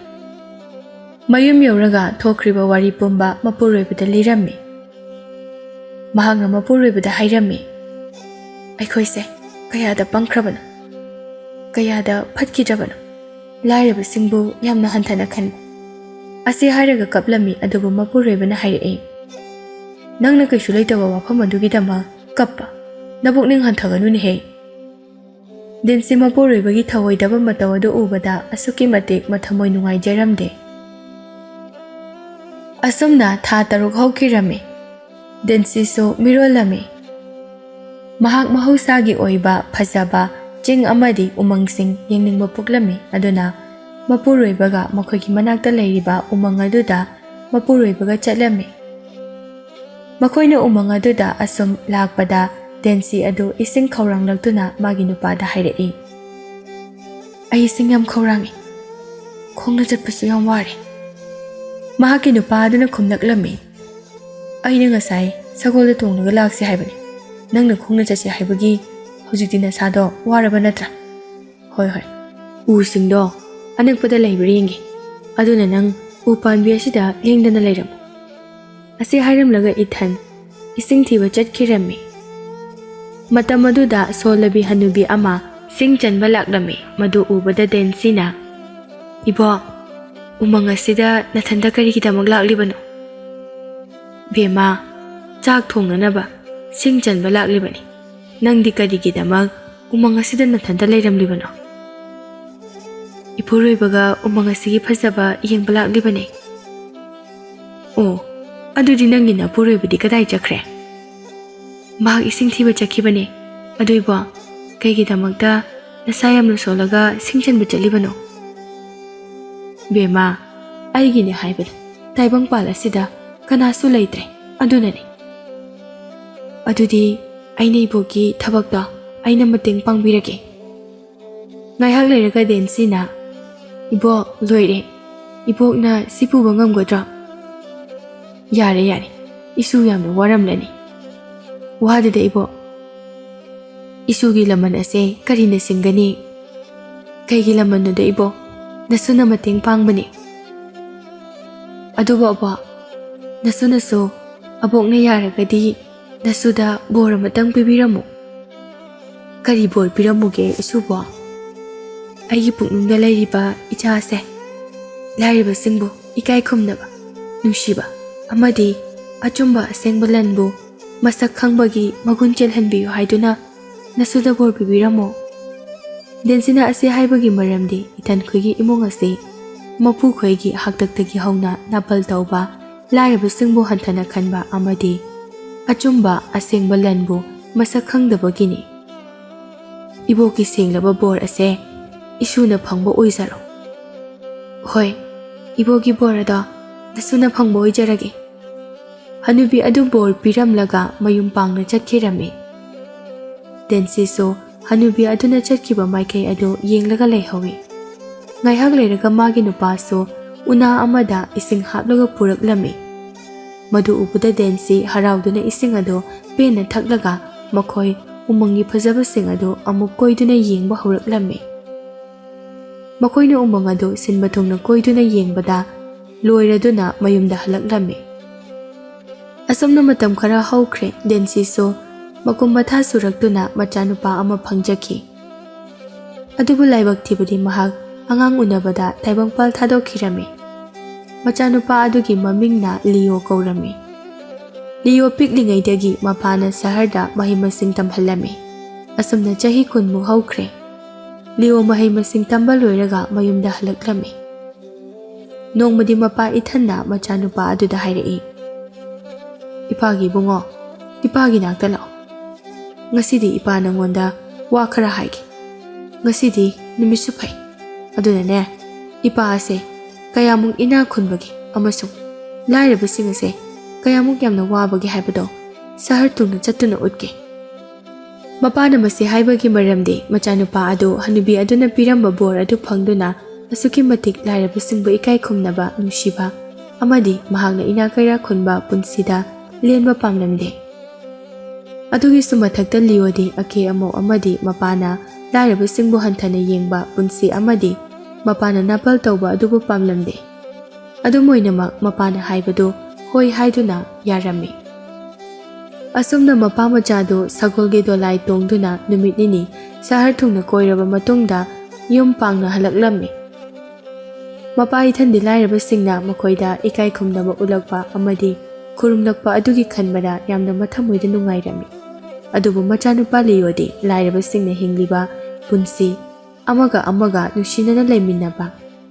ꯃꯌꯨꯝ ꯌꯧꯔꯒ ꯊꯣꯛꯈ꯭ꯔꯤꯕ ꯋꯥꯔꯤ ꯄꯨꯝꯕ ꯃꯄꯨꯔꯣꯏꯕꯗ ꯂꯤꯔꯝꯃꯤ꯫ ꯃꯍꯥꯛꯅ ꯃꯄꯨꯔꯣꯏꯕꯗ ꯍꯥꯏꯔꯝꯃꯤ, "ꯑꯩꯈꯣꯏꯁꯦ ꯀꯌꯥꯗ ꯄꯪꯈ꯭ꯔꯕꯅꯣ, ꯀꯌꯥꯗ ꯐꯠꯈꯤꯗ꯭ꯔꯕꯅꯣ, ꯂꯥꯏꯔꯕꯁꯤꯡꯕꯨ ꯌꯥꯝꯅ ꯍꯟꯊꯅ ꯈꯟꯕ"꯫ ꯑꯁꯤ ꯍꯥꯏꯔꯒ ꯀꯞꯂꯝꯃꯤ, ꯑꯗꯨꯕꯨ ꯃꯄꯨꯔꯣꯏꯕꯅ ꯍꯥꯏꯔꯛꯏ, "ꯅꯪꯅ ꯀꯩꯁꯨ ꯂꯩꯇꯕ ꯋꯥꯐꯝ ꯑꯗꯨꯒꯤꯗꯃꯛ ꯀꯞꯄ? ꯅꯕꯨꯛꯅꯤꯡ ꯍꯟꯊꯒꯅꯨꯅꯦꯍꯦ"꯫ ꯗꯦꯟꯁꯤ ꯃꯄꯨꯔꯣꯏꯕꯒꯤ ꯊꯧꯑꯣꯏꯗꯕ ꯃꯇꯧ ꯑꯗꯨ ꯎꯕꯗ ꯑꯁꯨꯛꯀꯤ ꯃꯇꯤꯛ ꯃꯊꯃꯣꯏ ꯅꯨꯡꯉꯥꯏꯖꯔꯝꯗꯦ꯫ ꯑꯁꯨꯝꯅ ꯊꯥ ꯇꯔꯨꯛ ꯍꯧꯈꯤꯔꯝꯃꯤ꯫ ꯗꯦꯟꯁꯤꯁꯨ ꯃꯤꯔꯣꯜꯂꯝꯃꯤ꯫ ꯃꯍꯥꯛ ꯃꯍꯧꯁꯥꯒꯤ ꯑꯣꯏꯕ ꯐꯖꯕ ꯆꯤꯡ ꯑꯃꯗꯤ ꯎꯃꯪꯁꯤꯡ ꯌꯦꯡꯅꯤꯡꯕ ꯄꯣꯛꯂꯝꯃꯤ꯫ ꯑꯗꯨꯅ ꯃꯄꯨꯔꯣꯏꯕꯒ ꯃꯈꯣꯏꯒꯤ ꯃꯅꯥꯛꯇ ꯂꯩꯔꯤꯕ ꯎꯃꯪ ꯑꯗꯨꯗ ꯃꯄꯨꯔꯣꯏꯕꯒ ꯆꯠꯂꯝꯃꯤ꯫ ꯃꯈꯣꯏꯅ ꯎꯃꯪ ꯑꯗꯨꯗ ꯑꯁꯨꯝ ꯂꯥꯛꯄꯗ ꯗꯦꯟꯁꯤ ꯑꯗꯨ ꯏꯁꯤꯡ ꯈꯧꯔꯥꯡꯂꯛꯇꯨꯅ ꯃꯥꯒꯤ ꯅꯨꯄꯥꯗ ꯍꯥꯏꯔꯛꯏ, "ꯑꯩ ꯏꯁꯤꯡ ꯌꯥꯝ ꯈꯧꯔꯥꯡꯏ, ꯈꯣꯡꯅ ꯆꯠꯄꯁꯨ ꯌꯥꯝ ꯋꯥꯔꯦ"꯫ ꯃꯍꯥꯛꯀꯤ ꯅꯨꯄꯥ ꯑꯗꯨꯅ ꯈꯨꯝꯂꯛꯂꯝꯃꯤ, "ꯑꯩꯅ ꯉꯁꯥꯏ ꯁꯒꯣꯜꯗ ꯇꯣꯡꯂꯒ ꯂꯥꯛꯁꯤ ꯍꯥꯏꯕꯅꯤ, ꯅꯪꯅ ꯈꯣꯡꯅ ꯆꯠꯁꯤ ꯍꯥꯏꯕꯒꯤ꯫ ꯍꯧꯖꯤꯛꯇꯤ ꯅꯁꯥꯗꯣ ꯋꯥꯔꯕ ꯅꯠꯇ꯭ꯔꯥ? ꯍꯣꯏ, ꯍꯣꯏ, ꯎꯁꯤꯡꯗꯣ ꯑꯅꯛꯄꯗ ꯂꯩꯕ꯭ꯔꯥ ꯌꯦꯡꯒꯦ, ꯑꯗꯨꯅ ꯅꯪ ꯎ ꯄꯥꯝꯕꯤ ꯑꯁꯤꯗ ꯂꯦꯡꯗꯅ ꯂꯩꯔꯝꯃꯨ"꯫ ꯑꯁꯤ ꯍꯥꯏꯔꯝꯂꯒ ꯏꯊꯟ ꯏꯁꯤꯡ ꯊꯤꯕ ꯆꯠꯈꯤꯔꯝꯃꯤ꯫ ꯃꯇꯝ ꯑꯗꯨꯗ ꯁꯣꯜꯂꯕꯤ ꯍꯅꯨꯕꯤ ꯑꯃ ꯁꯤꯡ ꯆꯟꯕ ꯂꯥꯛꯂꯝꯃꯤ꯫ ꯃꯗꯨ ꯎꯕꯗ ꯗꯦꯟꯁꯤꯅ, "ꯏꯕꯣꯛ, ꯎꯃꯪ ꯑꯁꯤꯗ ꯅꯊꯟꯇ ꯀꯔꯤꯒꯤꯗꯃꯛ ꯂꯥꯛꯂꯤꯕꯅꯣ?" "ꯕꯦꯝꯃ, ꯆꯥꯛ ꯊꯣꯡꯅꯅꯕ ꯁꯤꯡ ꯆꯟꯕ ꯂꯥꯛꯂꯤꯕꯅꯤ꯫ ꯅꯪꯗꯤ ꯀꯔꯤꯒꯤꯗꯃꯛ ꯎꯃꯪ ꯑꯁꯤꯗ ꯅꯊꯟꯇ ꯂꯩꯔꯝꯂꯤꯕꯅꯣ?" "ꯏꯄꯨꯔꯣꯏꯕꯒ ꯎꯃꯪ ꯑꯁꯤꯒꯤ ꯐꯖꯕ ꯌꯦꯡꯕ ꯂꯥꯛꯂꯤꯕꯅꯤ"꯫ "ꯑꯣ, ꯑꯗꯨꯗꯤ ꯅꯪꯒꯤ ꯅꯄꯨꯔꯣꯏꯕꯗꯤ ꯀꯗꯥꯏ ꯆꯠꯈ꯭ꯔꯦ?" "ꯃꯍꯥꯛ ꯏꯁꯤꯡ ꯊꯤꯕ ꯆꯠꯈꯤꯕꯅꯦ꯫ ꯑꯗꯨ ꯏꯕꯣꯛ, ꯀꯩꯒꯤꯗꯃꯛꯇ ꯅꯁꯥ ꯌꯥꯝꯅ ꯁꯣꯜꯂꯒ ꯁꯤꯡ ꯆꯟꯕ ꯆꯠꯂꯤꯕꯅꯣ?" "ꯕꯦꯝꯃ, ꯑꯩꯒꯤꯅꯦ ꯍꯥꯏꯕꯗ ꯇꯥꯏꯕꯪꯄꯥꯜ ꯑꯁꯤꯗ ꯀꯅꯥꯁꯨ ꯂꯩꯇ꯭ꯔꯦ, ꯑꯗꯨꯅꯅꯦ"꯫ "ꯑꯗꯨꯗꯤ ꯑꯩꯅ ꯏꯕꯣꯛꯀꯤ ꯊꯕꯛꯇꯣ ꯑꯩꯅ ꯃꯇꯦꯡ ꯄꯥꯡꯕꯤꯔꯒꯦ"꯫ ꯉꯥꯏꯍꯥꯛ ꯂꯩꯔꯒ ꯗꯦꯟꯁꯤꯅ, "ꯏꯕꯣꯛ, ꯂꯣꯏꯔꯦ꯫ ꯏꯕꯣꯛꯅ ꯁꯤ ꯄꯨꯕ ꯉꯝꯒꯗ꯭ꯔꯣ?" "ꯌꯥꯔꯦ, ꯌꯥꯔꯦ꯫ ꯏꯁꯨ ꯌꯥꯝꯅ ꯋꯥꯔꯝꯂꯅꯤ"꯫ "ꯋꯥꯗꯦꯗ ꯏꯕꯣꯛ꯫ ꯏꯁꯨꯒꯤ ꯂꯃꯟ ꯑꯁꯦ ꯀꯔꯤꯅ ꯁꯤꯡꯒꯅꯤ? ꯀꯩꯒꯤ ꯂꯃꯟꯅꯣꯗ ꯏꯕꯣꯛ? ꯅꯁꯨꯅ ꯃꯇꯦꯡ ꯄꯥꯡꯕꯅꯤ"꯫ "ꯑꯗꯨꯕꯨ ꯑꯕꯣꯛ, ꯅꯁꯨꯅꯁꯨ ꯑꯕꯣꯛꯅ ꯌꯥꯔꯒꯗꯤ "ꯅꯁꯨꯗ ꯕꯣꯔ ꯑꯃꯇꯪ ꯄꯤꯕꯤꯔꯝꯃꯨ"꯫ "ꯀꯔꯤ ꯕꯣꯔ ꯄꯤꯔꯝꯃꯨꯒꯦ ꯏꯁꯨꯕꯣ?" "ꯑꯩꯒꯤ ꯄꯨꯛꯅꯤꯡꯗ ꯂꯩꯔꯤꯕ ꯏꯆꯥꯁꯦ ꯂꯥꯏꯔꯕꯁꯤꯡꯕꯨ ꯏꯀꯥꯏ ꯈꯨꯝꯅꯕ, ꯅꯨꯡꯁꯤꯕ ꯑꯃꯗꯤ ꯑꯆꯨꯝꯕ ꯑꯁꯦꯡꯕ ꯂꯟꯕꯨ ꯃꯁꯛ ꯈꯪꯕꯒꯤ ꯃꯒꯨꯟ ꯆꯦꯜꯍꯟꯕꯤꯌꯨ ꯍꯥꯏꯗꯨꯅ ꯅꯁꯨꯗ ꯕꯣꯔ ꯄꯤꯕꯤꯔꯝꯃꯣ"꯫ ꯗꯦꯟꯁꯤꯅ ꯑꯁꯤ ꯍꯥꯏꯕꯒꯤ ꯃꯔꯝꯗꯤ ꯏꯊꯟꯈꯣꯏꯒꯤ ꯏꯃꯨꯡ ꯑꯁꯤ ꯃꯄꯨꯈꯣꯏꯒꯤ ꯍꯥꯛꯇꯛꯇꯒꯤ ꯍꯧꯅ ꯅꯥꯄꯜ ꯇꯧꯕ, ꯂꯥꯏꯔꯕꯁꯤꯡꯕꯨ ꯍꯟꯊꯅ ꯈꯟꯕ ꯑꯃꯗꯤ ꯑꯆꯨꯝꯕ ꯑꯁꯦꯡꯕ ꯂꯟꯕꯨ ꯃꯁꯛ ꯈꯪꯗꯕꯒꯤꯅꯤ꯫ "ꯏꯕꯣꯛꯀꯤ ꯁꯦꯡꯂꯕ ꯕꯣꯔ ꯑꯁꯦ ꯏꯁꯨꯅ ꯐꯪꯕ ꯑꯣꯏꯖꯔꯣ"꯫ "ꯍꯣꯏ, ꯏꯕꯣꯛꯀꯤ ꯕꯣꯔ ꯑꯗꯣ ꯅꯁꯨꯅ ꯐꯪꯕ ꯑꯣꯏꯖꯔꯒꯦ"꯫ ꯍꯅꯨꯕꯤ ꯑꯗꯨ ꯕꯣꯔ ꯄꯤꯔꯝꯂꯒ ꯃꯌꯨꯝ ꯄꯥꯡꯅ ꯆꯠꯈꯤꯔꯝꯃꯤ꯫ ꯗꯦꯟꯁꯤꯁꯨ ꯍꯅꯨꯕꯤ ꯑꯗꯨꯅ ꯆꯠꯈꯤꯕ ꯃꯥꯏꯀꯩ ꯑꯗꯨ ꯌꯦꯡꯂꯒ ꯂꯩꯍꯧꯏ꯫ ꯉꯥꯏꯍꯥꯛ ꯂꯩꯔꯒ ꯃꯥꯒꯤ ꯅꯨꯄꯥꯁꯨ ꯎꯅꯥ ꯑꯃꯗ ꯏꯁꯤꯡ ꯍꯥꯞꯂꯒ ꯄꯨꯔꯛꯂꯝꯃꯤ꯫ ꯃꯗꯨ ꯎꯕꯗ ꯗꯦꯟꯁꯤ ꯍꯔꯥꯎꯗꯨꯅ ꯏꯁꯤꯡ ꯑꯗꯨ ꯄꯦꯟꯅ ꯊꯛꯂꯒ ꯃꯈꯣꯏ ꯎꯃꯪꯒꯤ ꯐꯖꯕꯁꯤꯡ ꯑꯗꯨ ꯑꯃꯨꯛ ꯀꯣꯏꯗꯨꯅ ꯌꯦꯡꯕ ꯍꯧꯔꯛꯂꯝꯃꯤ꯫ ꯃꯈꯣꯏꯅ ꯎꯃꯪ ꯑꯗꯨ ꯁꯤꯟꯕ ꯊꯨꯡꯅ ꯀꯣꯏꯗꯨꯅ ꯌꯦꯡꯕꯗ ꯂꯣꯏꯔꯗꯨꯅ ꯃꯌꯨꯝꯗ ꯍꯜꯂꯛꯂꯝꯃꯤ꯫ ꯑꯁꯨꯝꯅ ꯃꯇꯝ ꯈꯔ ꯍꯧꯈ꯭ꯔꯦ꯫ ꯗꯦꯟꯁꯤꯁꯨ ꯃꯀꯨꯝ ꯃꯊꯥ ꯁꯨꯔꯛꯇꯨꯅ ꯃꯆꯥꯅꯨꯄꯥ ꯑꯃ ꯐꯪꯖꯈꯤ꯫ ꯑꯗꯨꯕꯨ ꯂꯥꯏꯕꯛ ꯊꯤꯕꯗꯤ ꯃꯍꯥꯛ ꯑꯉꯥꯡ ꯎꯅꯕꯗ ꯇꯥꯏꯕꯪꯄꯥꯜ ꯊꯥꯗꯣꯛꯈꯤꯔꯝꯃꯤ꯫ ꯃꯆꯥꯅꯨꯄꯥ ꯑꯗꯨꯒꯤ ꯃꯃꯤꯡꯅ ꯂꯤꯌꯣ ꯀꯧꯔꯝꯃꯤ꯫ ꯂꯤꯌꯣ ꯄꯤꯛꯂꯤꯉꯩꯗꯒꯤ ꯃꯄꯥꯅ ꯁꯍꯔꯗ ꯃꯍꯩ ꯃꯁꯤꯡ ꯇꯝꯍꯜꯂꯝꯃꯤ꯫ ꯑꯁꯨꯝꯅ ꯆꯍꯤ ꯀꯨꯟꯃꯨꯛ ꯍꯧꯈ꯭ꯔꯦ꯫ ꯂꯤꯌꯣ ꯃꯍꯩ ꯃꯁꯤꯡ ꯇꯝꯕ ꯂꯣꯏꯔꯒ ꯃꯌꯨꯝꯗ ꯍꯜꯂꯛꯂꯝꯃꯤ꯫ ꯅꯣꯡꯃꯗꯤ ꯃꯄꯥ ꯏꯊꯟꯅ ꯃꯆꯥꯅꯨꯄꯥ ꯑꯗꯨꯗ ꯍꯥꯏꯔꯛꯏ, "ꯏꯄꯥꯒꯤ ꯏꯕꯨꯡꯉꯣ, ꯏꯄꯥꯒꯤ ꯅꯥꯛꯇ ꯂꯥꯛꯑꯣ꯫ ꯉꯁꯤꯗꯤ ꯏꯄꯥ ꯅꯪꯉꯣꯟꯗ ꯋꯥ ꯈꯔ ꯍꯥꯏꯒꯦ꯫ ꯉꯁꯤꯗꯤ ꯅꯨꯃꯤꯠꯁꯨ ꯐꯩ꯫ ꯑꯗꯨꯅꯅꯦ, ꯏꯄꯥ ꯑꯁꯦ ꯀꯌꯥꯃꯨꯛ ꯏꯅꯥꯛ ꯈꯨꯟꯕꯒꯦ ꯑꯃꯁꯨꯡ ꯂꯥꯏꯔꯕꯁꯤꯡ ꯑꯁꯦ ꯀꯌꯥꯃꯨꯛ ꯌꯥꯝꯅ ꯋꯥꯕꯒꯦ ꯍꯥꯏꯕꯗꯣ ꯁꯍꯔ ꯇꯨꯡꯅ ꯆꯠꯇꯨꯅ ꯎꯠꯀꯦ"꯫ ꯃꯄꯥꯅ ꯃꯁꯤ ꯍꯥꯏꯕꯒꯤ ꯃꯔꯝꯗꯤ ꯃꯆꯥꯅꯨꯄꯥ ꯑꯗꯨ ꯍꯅꯨꯕꯤ ꯑꯗꯨꯅ ꯄꯤꯔꯝꯕ ꯕꯣꯔ ꯑꯗꯨ ꯐꯪꯗꯨꯅ ꯑꯁꯨꯛꯀꯤ ꯃꯇꯤꯛ ꯂꯥꯏꯔꯕꯁꯤꯡꯕꯨ ꯏꯀꯥꯏ ꯈꯨꯝꯅꯕ, ꯅꯨꯡꯁꯤꯕ ꯑꯃꯗꯤ ꯃꯍꯥꯛꯅ ꯏꯅꯥꯛ ꯀꯩꯔꯥꯛ ꯈꯨꯟꯕ ꯄꯨꯟꯁꯤꯗ ꯂꯦꯟꯕ ꯄꯥꯝꯂꯝꯗꯦ꯫ ꯑꯗꯨꯒꯤꯁꯨ ꯃꯊꯛꯇ ꯂꯤꯌꯣꯗꯤ ꯑꯀꯦ ꯑꯃꯧ ꯑꯃꯗꯤ ꯃꯄꯥꯅ ꯂꯥꯏꯔꯕꯁꯤꯡꯕꯨ ꯍꯟꯊꯅ ꯌꯦꯡꯕ ꯄꯨꯟꯁꯤ ꯑꯃꯗꯤ ꯃꯄꯥꯅ ꯅꯥꯄꯜ ꯇꯧꯕ ꯑꯗꯨꯕꯨ ꯄꯥꯝꯂꯝꯗꯦ꯫ ꯑꯗꯨꯝ ꯑꯣꯏꯅꯃꯛ ꯃꯄꯥꯅ ꯍꯥꯏꯕꯗꯨ ꯍꯣꯏ ꯍꯥꯏꯗꯨꯅ ꯌꯥꯔꯝꯃꯤ꯫ ꯑꯁꯨꯝꯅ ꯃꯄꯥ ꯃꯆꯥꯗꯨ ꯁꯒꯣꯜꯒꯤ ꯗꯣꯂꯥꯏ ꯇꯣꯡꯗꯨꯅ ꯅꯨꯃꯤꯠ ꯅꯤꯅꯤ ꯁꯍꯔ ꯊꯨꯡꯅ ꯀꯣꯏꯔꯕ ꯃꯇꯨꯡꯗ ꯌꯨꯝ ꯄꯥꯡꯅ ꯍꯜꯂꯛꯂꯝꯃꯤ꯫ ꯃꯄꯥ ꯏꯊꯟꯗꯤ ꯂꯥꯏꯔꯕꯁꯤꯡꯅ ꯃꯈꯣꯏꯗ ꯏꯀꯥꯏ ꯈꯨꯝꯅꯕ ꯎꯠꯂꯛꯄ ꯑꯃꯗꯤ ꯈꯨꯔꯨꯝꯂꯛꯄ ꯑꯗꯨꯒꯤ ꯈꯟꯕꯗ ꯌꯥꯝꯅ ꯃꯊꯃꯣꯏꯗ ꯅꯨꯡꯉꯥꯏꯔꯝꯃꯤ꯫ ꯑꯗꯨꯕꯨ ꯃꯆꯥꯅꯨꯄꯥ ꯂꯤꯌꯣꯗꯤ ꯂꯥꯏꯔꯕꯁꯤꯡꯅ ꯍꯤꯡꯂꯤꯕ ꯄꯨꯟꯁꯤ, ꯑꯃꯒ ꯑꯃꯒ ꯅꯨꯡꯁꯤꯅꯅ ꯂꯩꯃꯤꯟꯅꯕ,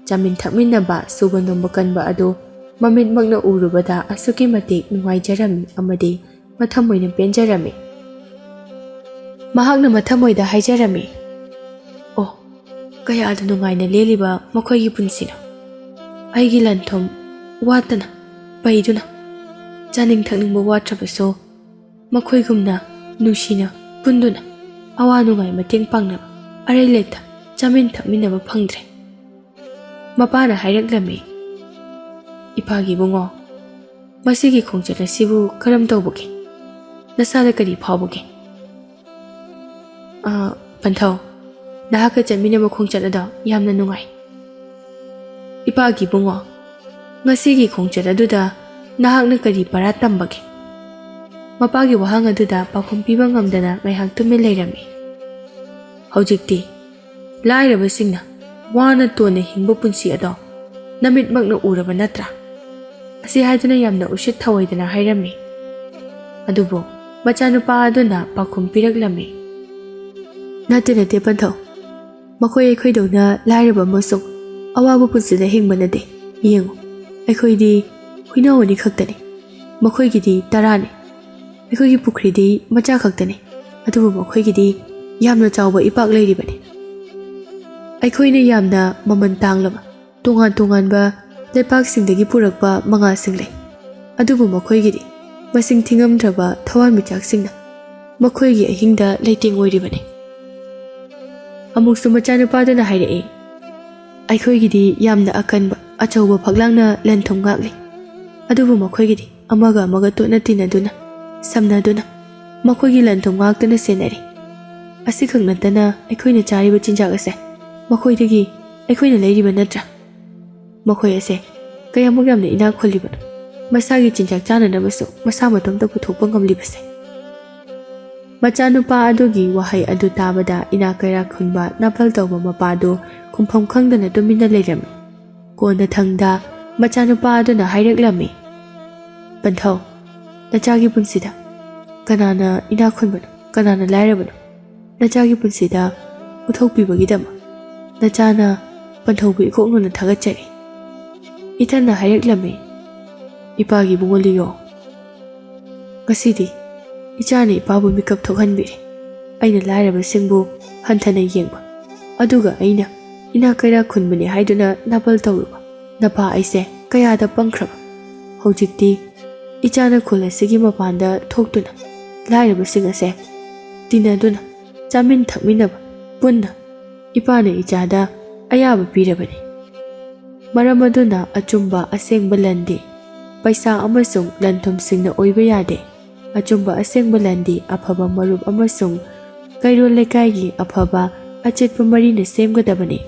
ꯆꯥꯃꯤꯟ ꯊꯛꯃꯤꯟꯅꯕ, ꯁꯨꯕ ꯅꯣꯝꯕ ꯀꯟꯕ ꯑꯗꯨ ꯃꯃꯤꯠꯃꯛꯅ ꯎꯔꯨꯕꯗ ꯑꯁꯨꯛꯀꯤ ꯃꯇꯤꯛ ꯅꯨꯡꯉꯥꯏꯖꯔꯝꯃꯤ ꯑꯃꯗꯤ ꯃꯊꯃꯣꯏꯅ ꯄꯦꯟꯖꯔꯝꯃꯤ꯫ ꯃꯍꯥꯛꯅ ꯃꯊꯃꯣꯏꯗ ꯍꯥꯏꯖꯔꯝꯃꯤ, "ꯑꯣ, ꯀꯌꯥꯗ ꯅꯨꯡꯉꯥꯏꯅ ꯂꯦꯜꯂꯤꯕ ꯃꯈꯣꯏꯒꯤ ꯄꯨꯟꯁꯤꯅꯣ! ꯑꯩꯒꯤ ꯂꯟ ꯊꯨꯝ ꯋꯥꯠꯇꯅ ꯄꯩꯗꯨꯅ, ꯆꯥꯅꯤꯡ ꯊꯛꯅꯤꯡꯕ ꯋꯥꯠꯇ꯭ꯔꯕꯁꯨ, ꯃꯈꯣꯏꯒꯨꯝꯅ ꯅꯨꯡꯁꯤꯅ ꯄꯨꯟꯗꯨꯅ ꯑꯋꯥ ꯅꯨꯡꯉꯥꯏ ꯃꯇꯦꯡ ꯄꯥꯡꯅꯕ ꯑꯔꯩ ꯂꯩꯇ ꯆꯥꯃꯤꯟ ꯊꯛꯃꯤꯟꯅꯕ ꯐꯪꯗ꯭ꯔꯦ꯫" ꯃꯄꯥꯅ ꯍꯥꯏꯔꯛꯂꯝꯃꯤ, "ꯏꯄꯥꯒꯤ ꯏꯕꯨꯡꯉꯣ, ꯃꯁꯤꯒꯤ ꯈꯣꯡꯆꯠ ꯑꯁꯤꯕꯨ ꯀꯔꯝ ꯇꯧꯕꯒꯦ? ꯅꯁꯥꯗ ꯀꯔꯤ ꯐꯥꯎꯕꯒꯦ?" "ꯑ, ꯄꯟꯊꯧ, ꯅꯍꯥꯛꯀ ꯆꯠꯃꯤꯟꯅꯕ ꯈꯣꯡꯆꯠ ꯑꯗꯣ ꯌꯥꯝꯅ ꯅꯨꯡꯉꯥꯏ꯫" "ꯏꯄꯥꯒꯤ ꯏꯕꯨꯡꯉꯣ, ꯉꯁꯤꯒꯤ ꯈꯣꯡꯆꯠ ꯑꯗꯨꯗ ꯅꯍꯥꯛꯅ ꯀꯔꯤ ꯄꯔꯥ ꯇꯝꯕꯒꯦ?" ꯃꯄꯥꯒꯤ ꯋꯥꯍꯪ ꯑꯗꯨꯗ ꯄꯥꯎꯈꯨꯝ ꯄꯤꯕ ꯉꯝꯗꯅ ꯉꯥꯏꯍꯥꯛ ꯇꯨꯃꯤꯟ ꯂꯩꯔꯝꯃꯤ꯫ ꯍꯧꯖꯤꯛꯇꯤ ꯂꯥꯏꯔꯕꯁꯤꯡꯅ ꯋꯥꯅ ꯇꯣꯟꯅ ꯍꯤꯡꯕ ꯄꯨꯟꯁꯤ ꯑꯗꯣ ꯅꯃꯤꯠꯃꯛꯅ ꯎꯔꯕ ꯅꯠꯇ꯭ꯔꯥ? ꯑꯁꯤ ꯍꯥꯏꯗꯨꯅ ꯌꯥꯝꯅ ꯎꯁꯤꯠ ꯊꯑꯣꯏꯗꯅ ꯍꯥꯏꯔꯝꯃꯤ꯫ ꯑꯗꯨꯕꯨ ꯃꯆꯥꯅꯨꯄꯥ ꯑꯗꯨꯅ ꯄꯥꯎꯈꯨꯝ ꯄꯤꯔꯛꯂꯝꯃꯤ, "ꯅꯠꯇꯦ, ꯅꯠꯇꯦ, ꯄꯟꯊꯧ꯫ ꯃꯈꯣꯏ ꯑꯩꯈꯣꯏꯗꯧꯅ ꯂꯥꯏꯔꯕ ꯑꯃꯁꯨꯡ ꯑꯋꯥꯕ ꯄꯨꯟꯁꯤꯗ ꯍꯤꯡꯕ ꯅꯠꯇꯦ꯫ ꯌꯦꯡꯉꯨ, ꯑꯩꯈꯣꯏꯗꯤ ꯍꯨꯏꯅꯥꯎ ꯑꯅꯤ ꯈꯛꯇꯅꯤ꯫ ꯃꯈꯣꯏꯒꯤꯗꯤ ꯇꯔꯥꯅꯤ꯫ ꯑꯩꯈꯣꯏꯒꯤ ꯄꯨꯈ꯭ꯔꯤꯗꯤ ꯃꯆꯥ ꯈꯛꯇꯅꯤ, ꯑꯗꯨꯕꯨ ꯃꯈꯣꯏꯒꯤꯗꯤ ꯌꯥꯝꯅ ꯆꯥꯎꯕ ꯏꯄꯥꯛ ꯂꯩꯔꯤꯕꯅꯤ꯫ ꯑꯩꯈꯣꯏꯅ ꯌꯥꯝꯅ ꯃꯃꯜ ꯇꯥꯡꯂꯕ, ꯇꯣꯉꯥꯟ ꯇꯣꯉꯥꯟꯕ ꯂꯩꯄꯥꯛꯁꯤꯡꯗꯒꯤ ꯄꯨꯔꯛꯄ ꯃꯉꯥꯁꯤꯡ ꯂꯩ, ꯑꯗꯨꯕꯨ ꯃꯈꯣꯏꯒꯤꯗꯤ ꯃꯁꯤꯡ ꯊꯤꯉꯝꯗ꯭ꯔꯕ ꯊꯋꯥꯟꯃꯤꯆꯥꯛꯁꯤꯡꯅ ꯃꯈꯣꯏꯒꯤ ꯑꯍꯤꯡꯗ ꯂꯩꯇꯦꯡ ꯑꯣꯏꯔꯤꯕꯅꯤ꯫" ꯑꯃꯨꯛꯁꯨ ꯃꯆꯥꯅꯨꯄꯥꯗꯨꯅ ꯍꯥꯏꯔꯛꯏ, "ꯑꯩꯈꯣꯏꯒꯤꯗꯤ ꯌꯥꯝꯅ ꯑꯀꯟꯕ, ꯑꯆꯧꯕ ꯐꯛꯂꯥꯡꯅ ꯂꯟ ꯊꯨꯝ ꯉꯥꯛꯂꯤ, ꯑꯗꯨꯕꯨ ꯃꯈꯣꯏꯒꯤꯗꯤ ꯑꯃꯒ ꯑꯃꯒ ꯇꯣꯠꯅ ꯇꯤꯟꯅꯗꯨꯅ, ꯁꯝꯅꯗꯨꯅ ꯃꯈꯣꯏꯒꯤ ꯂꯟ ꯊꯨꯝ ꯉꯥꯛꯇꯨꯅ ꯁꯦꯟꯅꯔꯤ꯫ ꯑꯁꯤꯈꯛ ꯅꯠꯇꯅ ꯑꯩꯈꯣꯏꯅ ꯆꯥꯔꯤꯕ ꯆꯤꯟꯖꯥꯛ ꯑꯁꯦ ꯃꯈꯣꯏꯗꯒꯤ ꯑꯩꯈꯣꯏꯅ ꯂꯩꯔꯤꯕ ꯅꯠꯇ꯭ꯔꯥ? ꯃꯈꯣꯏ ꯑꯁꯦ ꯀꯌꯥꯃꯨꯛ ꯌꯥꯝꯅ ꯏꯅꯥꯛ ꯈꯨꯜꯂꯤꯕꯅꯣ, ꯃꯁꯥꯒꯤ ꯆꯤꯟꯖꯥꯛ ꯆꯥꯅꯅꯕꯁꯨ ꯃꯁꯥ ꯃꯇꯣꯝꯇ ꯄꯨꯊꯣꯛꯄ ꯉꯝꯂꯤꯕꯁꯦ꯫" ꯃꯆꯥꯅꯨꯄꯥ ꯑꯗꯨꯒꯤ ꯋꯥꯍꯩ ꯑꯗꯨ ꯇꯥꯕꯗ ꯏꯅꯥꯛ ꯀꯩꯔꯥꯛ ꯈꯨꯟꯕ ꯅꯥꯄꯜ ꯇꯧꯕ ꯃꯄꯥꯗꯨ ꯈꯨꯝꯐꯝ ꯈꯪꯗꯅ ꯇꯨꯃꯤꯟꯅ ꯂꯩꯔꯝꯃꯤ꯫ ꯀꯣꯟꯅꯊꯪꯗ ꯃꯆꯥꯅꯨꯄꯥ ꯑꯗꯨꯅ ꯍꯥꯏꯔꯛꯂꯝꯃꯤ, "ꯄꯟꯊꯧ, ꯅꯆꯥꯒꯤ ꯄꯨꯟꯁꯤꯗ ꯀꯅꯥꯅ ꯏꯅꯥꯛ ꯈꯨꯟꯕꯅꯣ, ꯀꯅꯥꯅ ꯂꯥꯏꯔꯕꯅꯣ? ꯅꯆꯥꯒꯤ ꯄꯨꯟꯁꯤꯗ ꯎꯠꯊꯣꯛꯄꯤꯕꯒꯤꯗꯃꯛ ꯅꯆꯥꯅ ꯄꯟꯊꯧꯕꯨ ꯏꯀꯣꯛꯅꯅ ꯊꯥꯒꯠꯆꯔꯤ꯫" ꯏꯊꯟꯅ ꯍꯥꯏꯔꯛꯂꯝꯃꯤ, "ꯏꯄꯥꯒꯤ ꯏꯕꯨꯡꯉꯣ ꯂꯤꯌꯣ, ꯉꯁꯤꯗꯤ ꯏꯆꯥꯅ ꯏꯄꯥꯕꯨ ꯃꯤꯀꯞ ꯊꯣꯛꯍꯟꯕꯤꯔꯦ꯫ ꯑꯩꯅ ꯂꯥꯏꯔꯕꯁꯤꯡꯕꯨ ꯍꯟꯊꯅ ꯌꯦꯡꯕ, ꯑꯗꯨꯒ ꯑꯩꯅ ꯏꯅꯥꯛ ꯀꯩꯔꯥꯛ ꯈꯨꯟꯕꯅꯤ ꯍꯥꯏꯗꯨꯅ ꯅꯥꯄꯜ ꯇꯧꯔꯨꯕ ꯅꯄꯥ ꯑꯩꯁꯦ ꯀꯌꯥꯗ ꯄꯪꯈ꯭ꯔꯕ꯫ ꯍꯧꯖꯤꯛꯇꯤ ꯏꯆꯥꯅ ꯈꯨꯜ ꯑꯁꯤꯒꯤ ꯃꯄꯥꯟꯗ ꯊꯣꯛꯇꯨꯅ ꯂꯥꯏꯔꯕꯁꯤꯡ ꯑꯁꯦ ꯇꯤꯟꯅꯗꯨꯅ ꯆꯥꯃꯤꯟ ꯊꯛꯃꯤꯟꯅꯕ ꯄꯨꯟꯅ ꯏꯄꯥꯅ ꯏꯆꯥꯗ ꯑꯌꯥꯕ ꯄꯤꯔꯕꯅꯤ꯫ ꯃꯔꯝ ꯑꯗꯨꯅ ꯑꯆꯨꯝꯕ ꯑꯁꯦꯡꯕ ꯂꯟꯗꯤ ꯄꯩꯁꯥ ꯑꯃꯁꯨꯡ ꯂꯟ ꯊꯨꯝꯁꯤꯡꯅ ꯑꯣꯏꯕ ꯌꯥꯗꯦ꯫ ꯑꯆꯨꯝꯕ ꯑꯁꯦꯡꯕ ꯂꯟꯗꯤ ꯑꯐꯕ ꯃꯔꯨꯞ ꯑꯃꯁꯨꯡ ꯀꯩꯔꯣꯜ ꯂꯩꯀꯥꯏꯒꯤ ꯑꯐꯕ ꯑꯆꯦꯠꯄ ꯃꯔꯤꯅ ꯁꯦꯝꯒꯗꯕꯅꯤ꯫